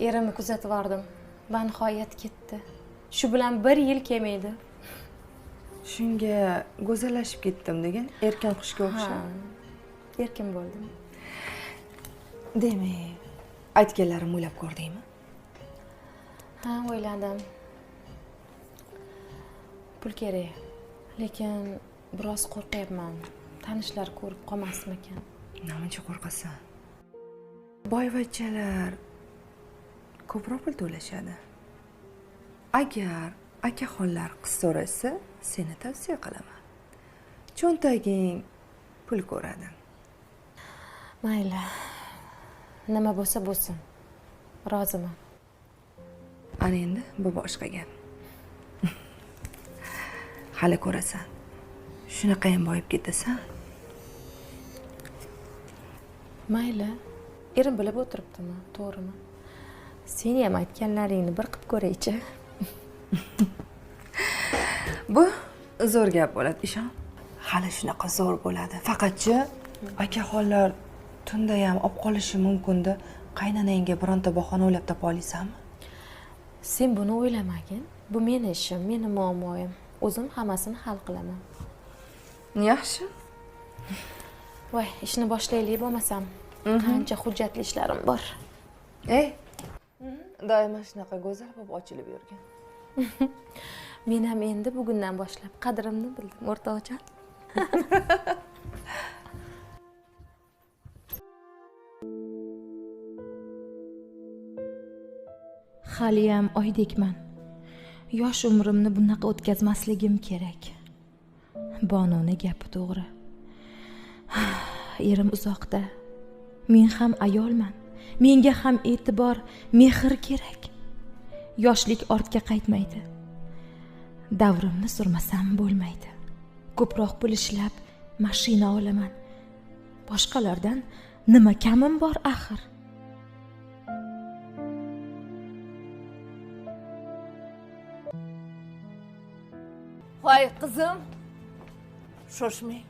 Erimni kuzatib bordim. Va nihoyat ketdi. Shu bilan 1 yil kelmaydi. Shunga go'zallashib ketdim degan erkin qushga o'xshab. Erkin bo'ldim. Demak, aytganlarimni o'ylab ko'rdingmi? Ha, o'yladim. Pul kerak. Lekin biroz qo'rqyapman. Tanishlar ko'rib qolmasmikan? Namuncha qo'rqasan? Boyvachchalar ko'proq pul to'lashadi. Agar akaxonlar qiz so'rasa, seni tavsiya qilaman. Cho'ntaging pul ko'radi. Mayli. Nima bo'lsa bo'lsin. Roziman. Ana endi bu boshqa gap. Hali ko'rasan. Shunaqa ham boyib ketasan. Mayli. Erim bilib o'tiribdimi, to'g'rimi? Seni ham aytganlaringni bir qilib ko'raychi. Bu zo'r gap bo'ladi, ishon. Hali shunaqa zo'r bo'ladi. Faqatchi akaxonlar tunda ham olib qolishi mumkin-da. Qaynonangga bironta bahona o'ylab topa olasanmi? Sen buni o'ylamagin. Bu meni ishim, meni muammoim. O'zim hammasini hal qilaman. Yaxshi. Voy, ishni boshlaylik bo'lmasam. Qancha hujjatli ishlarim bor. Ey, doimo shunaqa go'zal bo'lib ochilib yurgan. Men ham endi bugundan boshlab qadrimni bildim, o'rtoqjon. Haliyam oydekman. Yosh umrimni bunaqa o'tkazmasligim kerak. Bononi gapi to'g'ri. Erim uzoqda. Men ham ayolman. Menga ham e'tibor, mehr kerak. Yoshlik ortga qaytmaydi. Davrimni surmasam bo'lmaydi. Ko'proq pul ishlab mashina olaman. Boshqalardan nima kamim bor axir? Voy qizim, shoshmang.